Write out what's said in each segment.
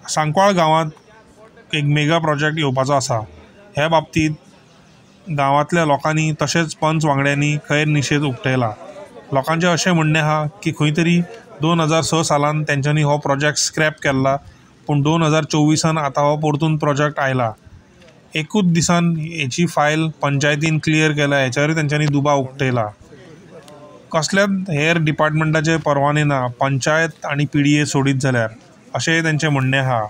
सांकवाळ गांवांत एक mega project येवपाचो आसा. ह्या बाबतींत गांवांतल्या लोकांनी तशेंच पंच वांगड्यांनी खैर निशेध उक्तायला. लोकांचें अशें म्हणणें आहा की खंय तरी 2006 सालान तेंच्यांनी हो प्रोजेक्ट स्क्रॅप केल्ला, पूण 2024 आतां हो परतून प्रोजेक्ट आयला. एकूच दिसान हेची फायल पंचायतीन क्लियर केल्या हेचेरूय तेंच्यांनी दुबाव उक्तायला. कसल्याच हेर डिपार्टमेंटाचे परवाने ना पंचायत आनी PDA सोडीत जाल्यार, अशेंय तेंचें म्हणणें आहा.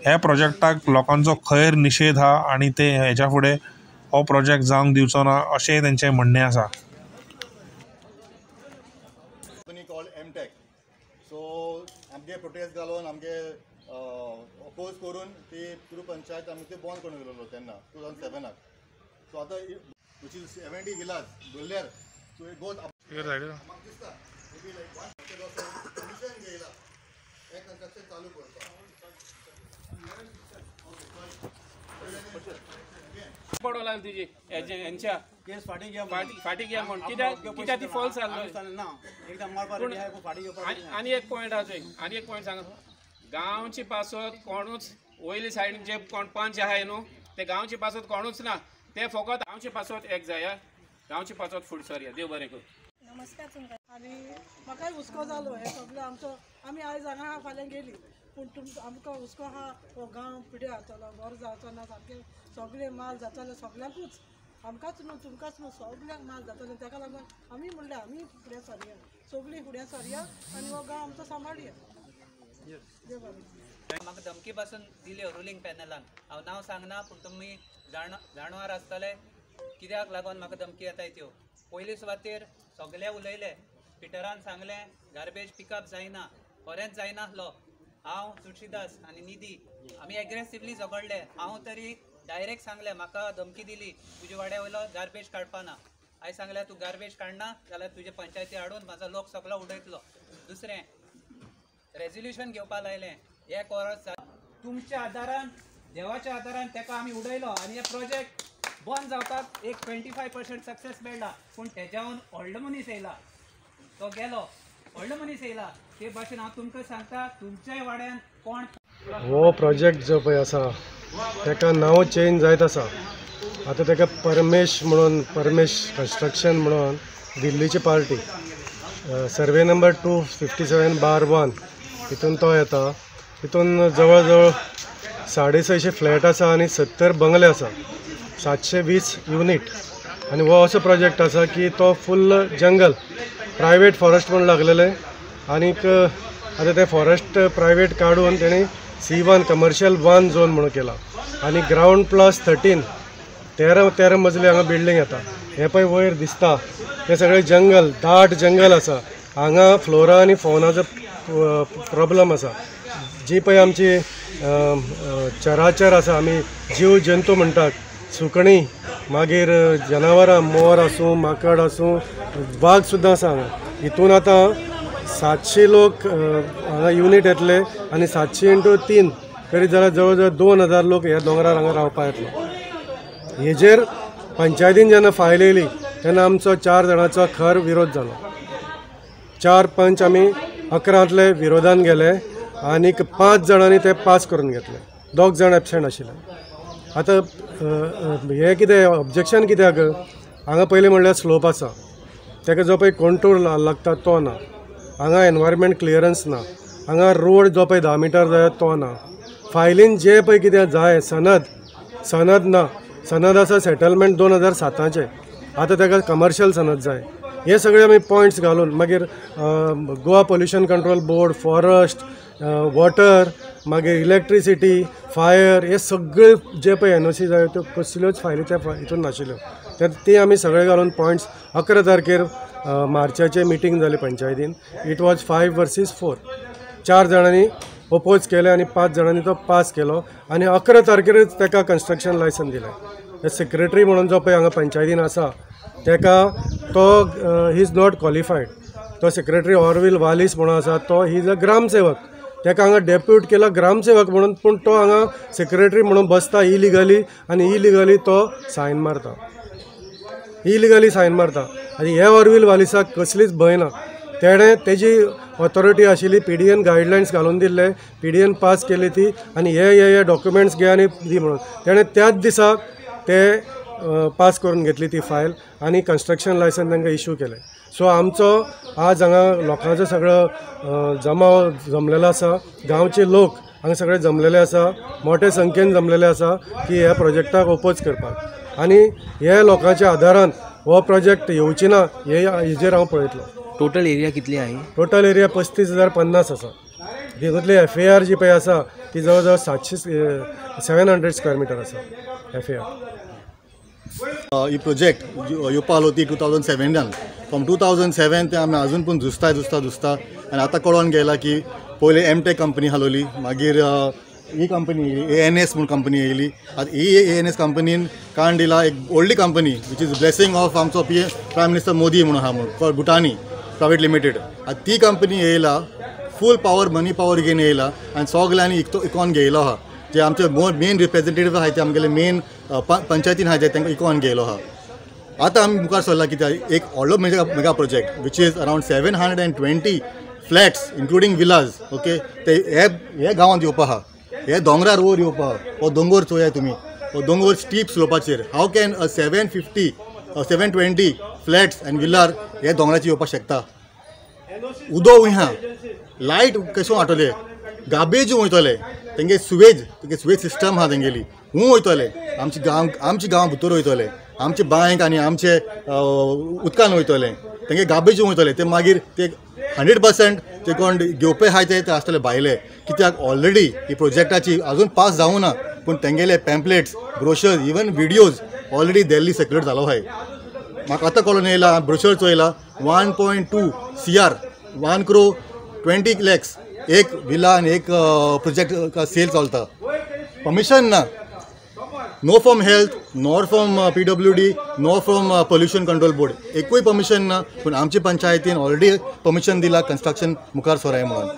ह्या प्रोजेक्टाक लोकांचो खैर निशेध आहा आनी ते हेच्या फुडें हो प्रोजेक्ट जावंक दिवचो ना अशेंय तेंचें म्हणणें आसा. सो आमगे प्रोटेस्ट घालून आमगे अपोज करून ती थ्रू पंचायत आमी ते बंद करून गेलो तेन्ना 2007. सो आतां which is 70 villas धरल्यार सो it goes म्हाका दिसता मे बी लायक 1 परमिशन घेयला हें कन्स्ट्रक्शन चालू करता. पडो लागली तुजी हेंच्या केस फाटी घे फाटी घे म्हण कित्याक कित्याक ती फॉल्स जाल्लो. आनी एक पॉयंट आहा, आनी एक पॉयंट सांगा, गांवची पासत कोणूच वयली सायडीन जे कोण पंच आहाय न्हू ते गांवची पासत कोणूच ना, ते फकत गांवचे पासत एक जाया, गांवचे पासत फुडें सरया. देव बरें करूं. नमस्कार तुमकां. आनी म्हाकाय हुस्को जालो हें सगळें आमचो, आमी आयज हांगा फाल्यां गेली पूण आमकां हुस्को आहा हो गांव पिड्यार जातलो, बरो जावचो ना, सामकें सगळें माल जातलें सगळ्यांकूच, आमकांच न्हू तुमकांच न्हू सगळ्यांक माल जातलें. ताका लागून आमी म्हणलें आमी फुडें सरया, सगळीं फुडें सरया आनी हो गांव आमचो सांबाळया. देव बरें. म्हाका धमकी पासून दिल्यो रुलींग पॅनलान. हांव नांव सांगना पूण तुमी जाणवार आसतले कित्याक लागून म्हाका धमकी येताय त्यो. पयले सुवातेर सगळे उलयले, पिटरान सांगलें गार्बेज पिकअप जायना, खरेंच जायनासलो. हांव तुळशीदास आनी निधी आमी एग्रेसिवली झगडले. हांव तरी डायरेक्ट सांगलें म्हाका धमकी दिली तुजे वाड्या वयलो गार्बेज काडपाना. हांवें सांगलें तूं गार्बेज काडना जाल्यार तुजे पंचायती हाडून म्हाजो लोक सगळो उडयतलो. दुसरें रेजोल्युशन घेवपा लायलें, एक वरस तुमच्या आदारान देवाच्या आदारान ताका आमी उडयलो आनी हे प्रोजेक्ट बंद जावपाक एक 25% सक्सेस मेळ्ळा. पूण तेज्याहून व्हडलो मनीस येयला, तो गेलो, व्हडलो मनीस येयला. ते भाशेन हांव तुमकां सांगता तुमच्याय वाड्यान कोण हो प्रोजेक्ट जो पळय आसा ताका नांव चेंज जायत आसा. आतां ताका परमेश म्हणून, परमेश कन्स्ट्रक्शन म्हणून दिल्लीची पार्टी, सर्वे नंबर 257/1 हितून तो येता. तितून जवळ जवळ 650 फ्लॅट आसा आनी 70 बंगले आसा, 720 युनीट. आनी हो असो प्रोजेक्ट आसा की तो फुल्ल जंगल प्रायवेट फॉरेस्ट म्हूण लागलेलें आनीक आतां तें फॉरेस्ट प्रायवेट काडून तेणी C1 commercial 1 zone म्हणून केला आनी ग्रावंड प्लस 13 13 मजली हांगा बिल्डींग येता. हें पळय वयर दिसता तें सगळें जंगल, दाट जंगल आसा. हांगा फ्लोरा आनी फौनाचो प्रॉब्लम आसा. जी पळय आमची चराचर आसा, आमी जीव जंतू म्हणटात, सुकणीं, मागीर जनावरां, मोर आसूं, माकड आसूं, वाग सुद्दां आसा हांगा. हितून आतां 700 लोक हांगा युनीट येतले आनी 700 × 3 करीत जाल्यार जवळ जवळ 2000 लोक ह्या दोंगरार हांगा रावपाक येतले. हेजेर पंचायतीन जेन्ना फायल येयली तेन्ना आमचो 4 जाणांचो खर विरोध जालो. 4 पंच आमी 11 विरोधान गेले आनीक 5 जाणांनी ते पास करून घेतले, 2 जाण एबसेंट आशिल्ले. आतां हें कितें ऑब्जेक्शन कित्याक हांगा पयलीं म्हणल्यार स्लोप आसा, ताका जो पळय कंट्रोल लागता तो ना, हांगा एनवायरमेंट क्लियरन्स ना, हांगा रोड जो पळय 10 मिटर जाय तो ना, फायलीन जे पळय कितें जाय सनद, सनद ना, सनद आसा सेटलमेंट 2007चें, आतां ताका कमर्शियल सनद जाय. हे सगळे आमी पॉयंट्स घालून मागीर Goa pollution control board, forest, water, मागीर इलेक्ट्रिसिटी, फायर, हे सगळे जे पळय NOC जाय त्यो कसल्योच फायली त्या हितून नाशिल्ल्यो. ते आमी सगळे घालून पॉयंट्स 11 तारखेर मार्चाचे मिटींग जाली पंचायतीन. It was 5 versus 4, 4 जाणांनी ओपोज केले आनी 5 जाणांनी तो पास केलो आनी 11 तारखेरच ताका कन्स्ट्रक्शन लायसन दिलें. सेक्रेटरी म्हणून जो पळय हांगा पंचायतीन आसा ताका तो he is not qualified. तो सेक्रेटरी ऑरवील वालीस म्हणून आसा, तो he is a ग्रामसेवक. ताका हांगा डेप्यूट केला ग्रामसेवक म्हणून, पूण तो हांगा सेक्रेटरी म्हणून बसता इलिगली आनी इलिगली तो सायन मारता, इलिगली सायन मारता. आनी हे ऑरवील वालिसाक कसलीच भंय ना. तेणें तेजी ऑथॉरिटी आशिल्ली, पी डी एन गायडलायन्स घालून दिल्ले, पी डी एन पास केली ती आनी हे हे हे डॉक्युमेंट्स घे आनी दी म्हणून. तेणें त्याच दिसाक ते पास करून घेतली ती फायल आनी कन्स्ट्रक्शन लायसन तांकां इशू केलें. सो आमचो आज हांगा लोकांचो सगळो जमाव जमलेलो आसा, गांवचे लोक हांगा सगळे जमलेले आसा, मोठे संख्येन जमलेले आसा की ह्या प्रोजेक्टाक ओपोज करपाक आनी हे लोकांच्या आदारान हो प्रोजेक्ट येवची ना हे हेजेर हांव पळयतलो. टोटल एरिया कितली आहे? टोटल एरिया 35,050 आसा. तितूंतली एफ ए आर जी पळय आसा ती जवळ जवळ 700, 700 स्क्वेअर मिटर आसा एफ ए आर. ही प्रोजेक्ट येवपा आलो ती 2007नान. फ्रॉम 2007 ते आमी अजून पूण झुजता, झुजता, झुजता आनी आतां कळोन गेला की पयलीं एमटेक कंपनी हालोवली, मागीर ही कंपनी येयली, एएनएस म्हूण कंपनी येयली. आतां ही एएनएस कंपनीन काण दिला एक व्हडली company which is blessing of आमचो पी प्रायम मिनिस्टर मोदी म्हणून आहा म्हणून, फॉर भुटानी प्रायवेट लिमिटेड. आतां ती कंपनी येयला, फूल पावर, मनी पावर घेवन येयला आनी सगल्यांनी इकतो इकोन घेयलो आहा. जे आमचे मेन रिप्रेझेंटेटीव आहाय ते आमगेले मेन पंचायतीन आहाय ते तांकां इकोन घेयलो आहा. आतां आमी मुखार सरला कित्याक एक व्हडलो mega project which is around 720 flats including villas, okay, ते हे हे गांवांत येवपा आहा, हे दोंगरार वयर येवपा आहा. हो दोंगोर चोयाय तुमी, हो दोंगोर steep स्लोपाचेर. How can a 750, 720 flats and villas हे दोंगराचेर येवपाक शकता? उदो वयना, लायट कशें वाटोले, गार्बेज वयतले, तेंगे सुवेज, तेंगे सुवेज सिस्टम आहा तेंगेली, हूं वयतले, आमचे गांव, आमचे गांव भितर वयतले, आमचे बांयक आनी आमचे उदकान वयतले, तेंगे गार्बेज वयतले. ते मागीर ते 100% ते कोण घेवपे आहाय ते आसतले भायले, कित्याक ऑलरेडी ही प्रोजेक्टाची अजून पास जावं ना पूण तेंगेले pamphlets, brochure, even videos already Delhi circulate जालो आहाय. म्हाका आतां कळोन येयला, ब्रोशर चोयला, 1.2 CR, 1 crore 20 lakhs एक विला आनी एक प्रोजेक्ट सेल चलता. परमिशन ना, no from health, nor from PWD, nor from pollution control board, एकूय परमिशन ना. पूण आमचे पंचायतीन ऑलरेडी परमिशन दिला कन्स्ट्रक्शन मुखार सराय म्हणून.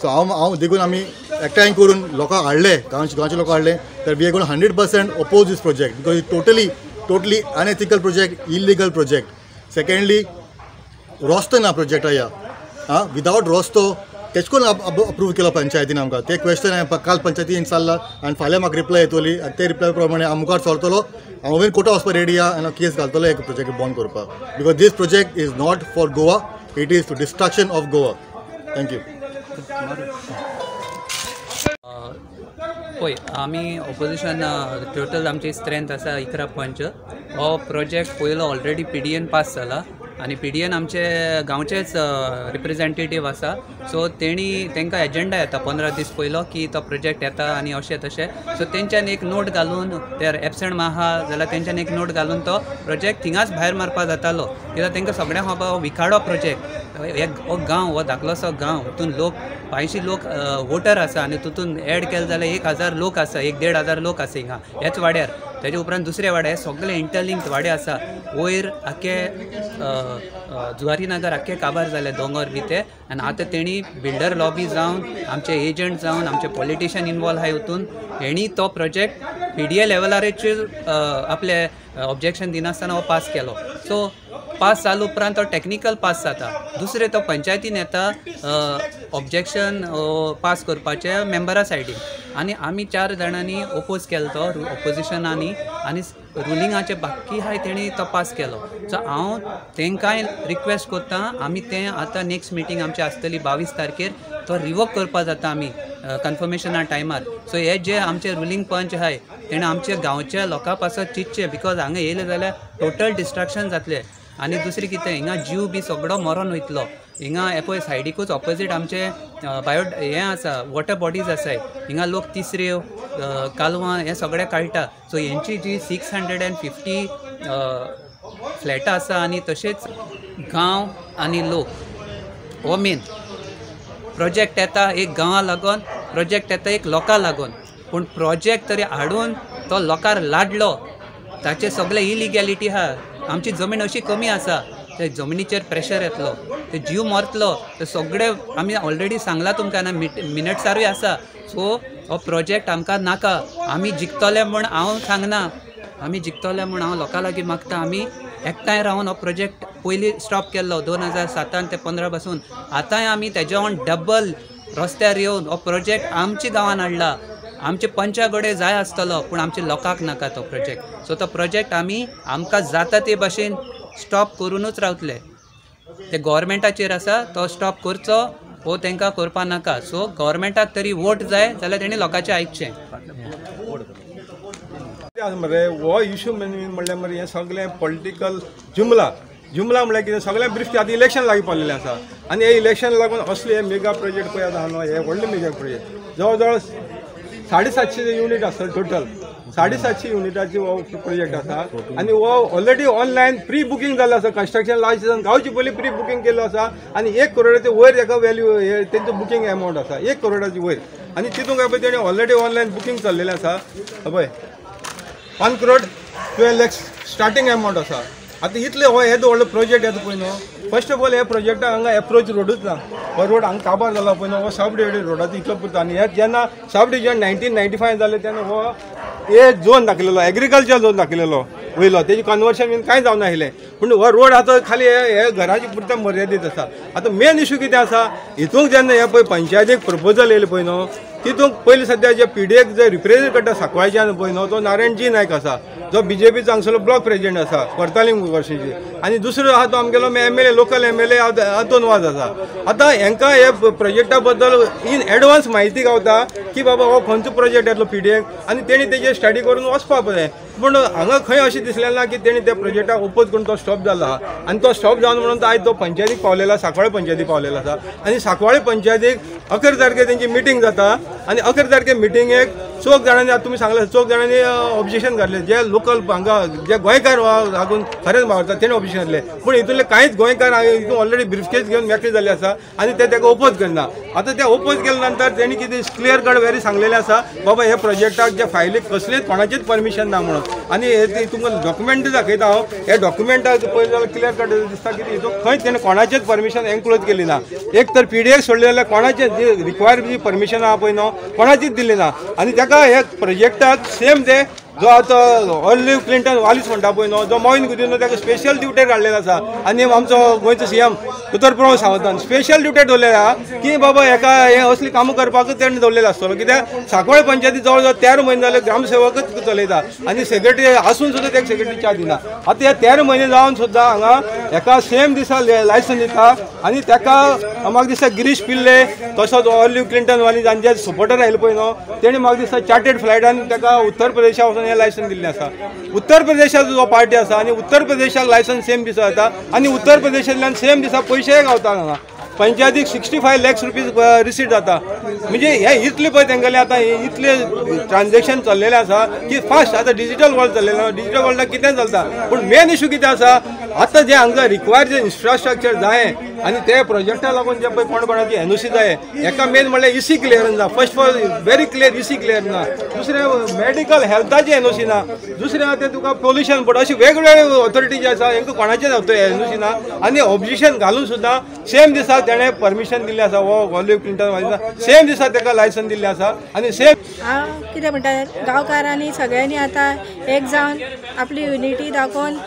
सो हांव देखून आमी एकठांय करून लोकांक हाडले, गांवचे लोक हाडले, तर we are 100% oppose this project because it totally totally unethical project, illegal project. Secondly, रस्तो ना प्रोजेक्टा ह्या, आं, विदावट रस्तो तेच करून अप्रूव केलो पंचायतीन आमकां? ते क्वेश्चन हांवें काल पंचायतीन विचारला आनी फाल्यां म्हाका रिप्लाय येतली आनी ते रिप्लाय प्रमाणे हांव मुखार सरतलो. हांव इवन कोर्टा वचपाक रेडी आहा आनी हांव केस घालतलो एक प्रोजेक्ट बंद करपाक, because this project is not for Goa, it is to destruction of Goa. Thank you. पळय, आमी ऑपोजिशन टोटल आमची स्ट्रेंथ आसा 11 पंच. हो प्रोजेक्ट पयलो already P D N pass जाला आनी पी डी एन आमचे गांवचेच रिप्रेझेंटेटीव आसा. सो तेणी तांकां एजेंडा येता 15 दीस पयलो की तो प्रोजेक्ट येता आनी अशें तशें. सो तेंच्यान एक नोट घालून, ते एबसंट आहा जाल्यार तेंच्यान एक नोट घालून तो प्रोजेक्ट थिंगाच भायर मारपा जातालो, कित्याक तांकां सगळ्यांक खबर हो विखाडो प्रोजेक्ट. हे हो गांव, हो धाकलोसो गांव, हितून लोक 500 लोक वोटर आसा आनी तितून एड केले जाल्यार 1000 लोक आसा, एक 1500 लोक आसा हिंगा ह्याच वाड्यार. तेजे उपरांत दुसऱ्या वाड्यार, हे सगळे इंटरलिंक्ड वाडे आसा. वयर आख्खे जुवारी नगर आख्खे काबार जाले, दोंगर बी ते. आनी आतां तेणी बिल्डर लॉबी जावन, आमचे एजंट जावन, आमचे पॉलिटिशियन इनवॉल्व आहाय हितून, हेणी तो प्रोजेक्ट पीडीए लेवलाचेर आपले ऑब्जेक्शन दिनासतना हो पास केलो. सो पास जालो उपरांत तो टॅक्निकल पास जाता, दुसरें तो पंचायतीन येता ऑब्जेक्शन पास करपाचें मेंबरा सायडीन आनी आमी चार जाणांनी ओपोज केलो तो ऑपोजिशनांनी आनी रुलिंगाचे बाकी आहाय तेणी तो पास केलो. सो हांव तांकांय रिक्वेस्ट करता, आमी तें आतां नेक्स्ट मिटींग आमची आसतली 22 तारखेर, तो रिवोक करपा जाता आमी कन्फर्मेशना टायमार. सो हे जे आमचे रुलींग पंच आहाय तेणें आमच्या गांवच्या लोकां पासत चिंतचें, because हांगा येयले जाल्यार टोटल डिस्ट्रक्शन जातलें. आनी दुसरें कितें, हिंगा जीव बी सगळो मरोन वयतलो. हिंगा हे पळय सायडीकूच ऑपोजीट आमचे बायो हें आसा, वॉटर बॉडीज आसाय. हिंगा लोक तिसऱ्यो, कालवां हें सगळें काडटा. सो हेंची जी 650 फ्लॅटां आसा आनी तशेंच गांव आनी लोक हो मेन प्रोजेक्ट येता एक गांवा लागून, प्रोजेक्ट येता एक लोकां लागून, पूण प्रोजेक्ट तरी हाडून तो लोकार लाडलो, ताचे सगळे इलिगॅलिटी आहा. आमची जमीन अशी कमी आसा, ते जमनीचेर प्रेशर येतलो, ते जीव मरतलो, ते सगळे आमी ऑलरेडी सांगलां तुमकां ना, मिनट्सारूय आसा. सो हो प्रोजेक्ट आमकां नाका. आमी जिखतले म्हूण हांव सांगना, आमी जिखतले म्हूण हांव लोकां लागीं मागता, आमी एकठांय रावन हो प्रोजेक्ट पयलीं स्टॉप केल्लो 2007 ते 15 पासून आतांय आमी तेज्याहून डबल रस्त्यार येवन हो प्रोजेक्ट आमच्या गांवान हाडला. आमचे पंचा कडेन जाय आसतलो पूण आमच्या लोकांक नाका तो प्रोजेक्ट. सो तो प्रोजेक्ट आमी आमकां जाता ते भाशेन स्टॉप करुनूच रावतले. ते गोवोरमेंटाचेर आसा तो स्टॉप करचो हो तांकां करपा नाका. सो गोवोरमेंटाक तरी वोट जाय जाल्यार तेणी लोकांचें आयकचें. मरे हो इशू म्हणल्यार मरे हें सगळें पॉलिटिकल जुमला जुमला म्हणल्यार कितें सगळें ब्रिफ आतां इलेक्शन लागीं पावलेलें आसा आनी हे इलेक्शन लागून असले हे मेगा प्रोजेक्ट पळय आतां न्हू हे व्हडले मेगा प्रोजेक्ट जवळ जवळ 750 युनीट आसतले टोटल 750 युनिटाची हो प्रोजेक्ट आसा आनी हो ऑलरेडी ऑनलायन प्री बुकींग जाल्लो आसा. कन्स्ट्रक्शन लास्ट सिजन गांवचे पयलीं प्री बुकींग केल्लो आसा आनी 1 करोडाचे वयर ताका वॅल्यू तेंचो बुकींग एमावंट आसा 1 करोडाची वयर आनी तितूंत काय पळय तेणी ऑलरेडी ऑनलायन बुकींग चल्लेलें आसा. पळय 1 crore 12 lakhs starting amount आसा. आतां इतले हो येदो व्हडलो प्रोजेक्ट येता पळय न्हू फर्स्ट ऑफ ऑल हे प्रोजेक्टाक हांगा एप्रोच रोडूच ना. हो रोड हांगा काबार जाला पळय न्हू हो सब डिविजन रोडाचो इतलो पुरता आनी हे जेन्ना सब डिविजन 1995 जालें तेन्ना हो ए झोन दाखयलेलो एग्रीकल्चर झोन दाखयलेलो वयलो तेजी कन्वर्शन बीन कांय जावना आशिल्लें पूण हो रोड आतां खाली हे घराचे पुरता मर्यादीत आसा. आतां मेन इशू कितें आसा हितूंक जेन्ना हे पळय पंचायतीक प्रपोजल येयलें पळय न्हू तितूंक पयलीं सद्या जे पीडीएक जे रिप्रेजेंट करता सांकवाळच्यान पळय न्हू तो नारायण जी नायक आसा जो बीजेपीचो हांगसरलो ब्लॉक प्रेजिडेंट आसा कोर्तालीम वर्षीची आनी दुसरो आसा तो आमगेलो MLA local MLA Anton Vaz आसा. आतां हेंकां हे प्रोजेक्टा बद्दल इन एडवान्स म्हायती गावता की बाबा हो खंयचो प्रोजेक्ट येतलो पीडीएक आनी तेणी तेजेर स्टडी करून वचपाक जाय पूण हांगा खंय अशें दिसलें ना की तेणी त्या प्रोजेक्टाक ओपोज करून तो स्टॉप जालो आसा आनी तो स्टॉप जावन म्हणून आयज तो पंचायतीक पावलेलो आसा सांकवाळे पंचायतीक पावलेलो आसा आनी सांकवाळे पंचायतीक 11 तारखेर तेंची मिटींग जाता आनी 11 तारखेर मिटिंगेक चौग जाणांनी आतां तुमी सांगलें चौग जाणांनी ऑब्जेक्शन घातलें जे लोकल हांगा जे गोंयकार लागून खरेंच वावरता तेणी ऑब्जेक्शन घातलें पूण हितूंतले कांयच गोंयकार हितून ऑलरेडी ब्रिफकेस घेवन मेकळे जाल्ले आसा आनी ते ताका ओपोज करना. आतां ते ओपोज केले नंतर तेणी कितें क्लियर कट वेरी सांगलेलें आसा बाबा हे प्रोजेक्टाक जे फायलीक कसलेच कोणाचेच परमिशन ना म्हणून आनी हे तुमकां डॉक्युमेंट दाखयता हांव हे डॉक्युमेंटाक पळयत जाल्यार क्लियर कट दिसता की हितून खंयच तेणें कोणाचेच परमिशन एन्क्लोज केली ना. एक तर पीडीएक सोडलें जाल्यार कोणाचें जे रिक्वायर्ड जी परमिशन आहा पळय न्हू कोणाचीच दिली ना आनी ताका हे प्रोजेक्टाक सेम ते जो आतां ऑलिव क्लिंटन वालीस म्हणटा पळय न्हू जो मॉविन गुदिन्हो ताका स्पेशल ड्युटेर हाडलेलो आसा आनी आमचो गोंयचो सीएम दोतोर प्रमोद सावंतान स्पेशल ड्युटेर दवरलेलो आहा की बाबा हेका हें असलीं कामां करपाकूच तेणें दवरलेलो आसतलो कित्याक सांकवाळे पंचायती जवळ जवळ 13 म्हयने जाले ग्रामसेवकच चलयता आनी सेक्रेटरी आसून सुद्दां तेका सेक्रेटरी चार्ज दिना. आतां हे 13 म्हयने जावन सुद्दां हांगा हेका सेम दिसा लायसन्स दिता आनी ताका म्हाका दिसता गिरीश पिल्ले तसोच ऑलिव क्लिंटन वालीस आनी जे सपोर्टर आयले पळय न्हू तेणी म्हाका दिसता चार्टर्ड फ्लायटान ताका उत्तर प्रदेशा वचून हें लायसन्स दिल्लें आसा. उत्तर प्रदेशाचो जो पार्टी आसा आनी उत्तर प्रदेशाक लायसन्स सेम दिसा जाता आनी उत्तर प्रदेशांतल्यान सेम दिसा पयशेय गावता हांगा पंचायतीक 65 लॅक्स रुपीज रिसीट जाता. म्हणजे हे इतले पळय तेंगेले आतां इतले ट्रान्झेक्शन चल्लेलें आसा की फास्ट आतां डिजिटल वर्ल्ड चल्लेलें डिजिटल वर्ल्डाक कितें चलता पूण मेन इशू कितें आसा आतां जे हांगा रिक्वायर्ड जे इन्फ्रास्ट्रक्चर जाय आनी ते प्रोजेक्टा लागून जे पळय कोण कोणाची एनओसी जाय हेका मेन म्हणल्यार इसी क्लियरन्स ना first of all very clear EC clear ना दुसरें मेडिकल हेल्थाची एनओसी ना दुसरें आहा तें तुका पोल्युशन बोर्ड अशें वेगवेगळे ऑथॉरिटी जे आसा हेंकां कोणाचेच एनओसी ना आनी ऑब्जेक्शन घालून सुद्दां सेम दिसा तेणें परमिशन दिल्लें आसा हो ऑलिव क्लिंटन सेम दिसा ताका लायसन्स दिल्लें आसा आनी सेम हांव कितें म्हणटा गांवकारांनी सगळ्यांनी आतां एक जावन आपली युनिटी दाखोवन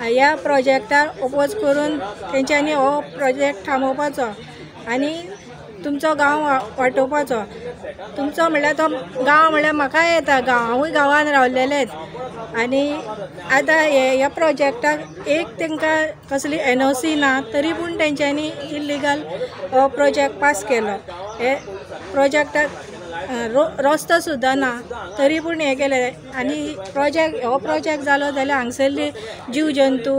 ह्या प्रोजेक्टार ओपोज करून तेंच्यांनी हो प्रोजेक्ट थांबोवपाचो आनी तुमचो गांव वाटोवपाचो. तुमचो म्हणल्यार तो गांव म्हणल्यार म्हाकाय येता गांव हांवूय गांवान रावलेलेच आनी आतां ह्या प्रोजेक्टाक एक तांकां कसली एनओसी ना तरी पूण तेंच्यांनी इल्लिगल हो प्रोजेक्ट पास केलो. हे प्रोजेक्टाक रस्तो सुद्दां ना तरी पूण हें केलें आनी प्रोजेक्ट हो प्रोजेक्ट जालो जाल्यार हांगसरली जीव जंतू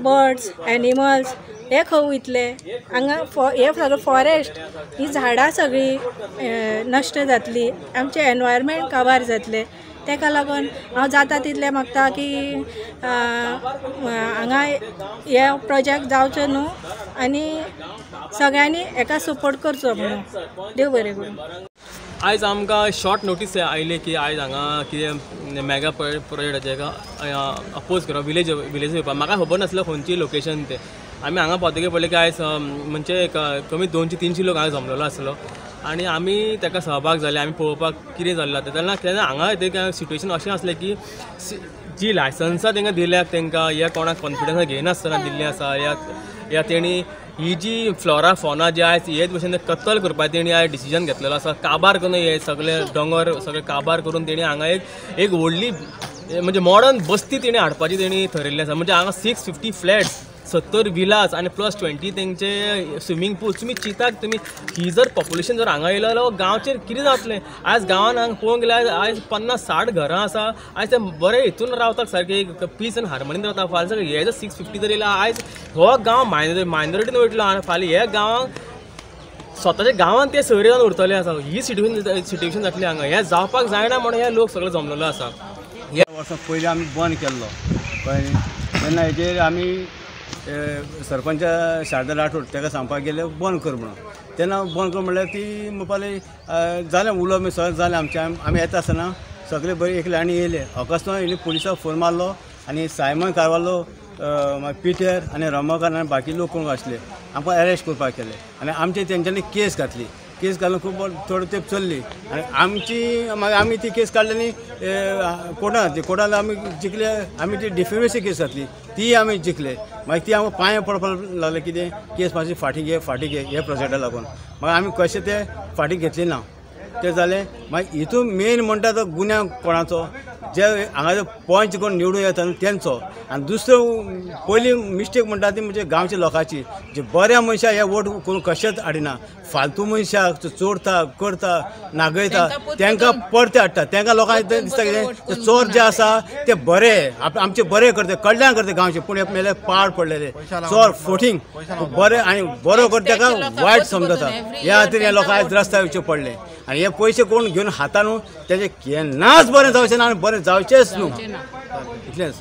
बर्ड्स एनिमल्स हे खंय वयतले हांगा हे सगळें फॉरेस्ट ही झाडां सगळीं नश्ट जातली आमचें एनवायरमेंट काबार जातलें. ताका लागून हांव जाता तितलें मागता की हांगा हे प्रोजेक्ट जावचो न्हू आनी सगळ्यांनी हेका सपोर्ट करचो म्हणून. देव बरें करूं. आयज आमकां शॉर्ट नोटीस आयली की आयज हांगा कितें मेगा प्रोजेक्टाचें अपोज करप विलेज विलेज येवपाक म्हाका खबर नासलें खंयची लोकेशन तें. आमी हांगा पावतकीर पळयलें की आयज म्हणजे कमी 200-300 लोक हांगा जमलेलो आसलो आनी आमी ताका सहभाग जाले. आमी पळोवपाक कितें जाल्लें आतां तेन्ना तेन्ना हांगा येतकीर सिट्युएशन अशें आसलें की जी लायसन्सां तांकां दिल्यात तांकां या कोणाक कॉन्फिडन्स घेयनासतना दिल्ली आसा या तेणी ही जी फ्लोरा फॉना जी आयज हेच भशेन कत्तल करपाक तेणी आयज डिसिजन घेतलेलो आसा. काबार करून हे सगळे दोंगर सगळे काबार करून तेणी हांगा एक व्हडली म्हणजे मॉडर्न बस्ती तेणी हाडपाची तेणी थरयल्ली आसा. म्हणजे हांगा 650 फ्लॅट्स, 70 विलास आनी प्लस 20 तेंचे स्विमींग पूल. तुमी चिंताक तुमी ही जर पॉप्युलेशन जर हांगा येयलो जाल्यार गांवचेर कितें जातलें. आयज गांवान हांगा पळोवंक गेल्यार आयज 50-60 घरां आसा, आयज ते बरे हितून रावतात सारके पीस आनी हार्मोनीन रावता. फाल्यां सगळें हे जर 650 जर येयला आयज हो गांव मायनॉरिटीन वयतलो आनी फाल्यां ह्या गांवांक स्वताच्या गांवान ते सोयरे जावन उरतले आसा. ही सिट्युएशन जातली हांगा. हें जावपाक जायना म्हणून हे लोक सगळे जमलेलो आसा. ह्या वर्सां पयलीं आमी बंद केल्लो कळ्ळें न्ही. तेन्ना हेजेर आमी सरपंच शारदा राठोड ताका सांगपाक गेले बंद कर म्हणून. तेन्ना बंद कर म्हणल्यार ती म्हणपाक लागली जालें उलोवप बी सगळें जालें आमचें. आमी येता आसतना सगळे बरे एकले आनी येयले अकस्मात हेणी पुलिसाक फोन मारलो आनी सायमन कारवालो, मागीर पिटर आनी रमाकांत आनी बाकी लोक कोण आसले आमकां अरेस्ट करपाक केले आनी आमचे तेंच्यांनी केस घातली. केस घालून खूब थोडो तेंप चल्ली आनी आमची मागीर आमी ती केस काडली आनी कोर्टान घातली. कोर्टान आमी जिखले, आमी ती डिफेमेशन केस घातली ती आमी जिखले. मागीर ती आमकां पांय पडपाक लागले कितें केस मातशी फाटीं घे फाटीं घे हे प्रोजेक्टा लागून. मागीर आमी कशें ते फाटीं घेतली ना तें जालें. मागीर हितून मेन म्हणटा तो गुन्यांव कोणाचो, जे हांगा पंच कोण निवडून येता न्हू तेंचो. आनी दुसरो पयली मिस्टेक म्हणटा ती म्हणजे गांवच्या लोकांची, जे बऱ्या मनशाक हे वोट करून कशेंच हाडिना, फालतू मनशाक चोरता करता नागयता तांकां परते हाडटा. तांकां लोकांक दिसता कितें चोर जे आसा ते बरे आमचे बरे करता, कल्याण करता गांवचे, पूण हे मेले पाड पडलेले चोर फोटींग बरे आनी बरो करता ताका वायट समजता. ह्या खातीर हे लोकांक आयज रस्त्यार येवचे पडले आनी हे पयशे कोण घेवन खाता न्हू तेजे केन्नाच बरें जावचें ना आनी बरें जावचेंच न्हू, इतलेंच.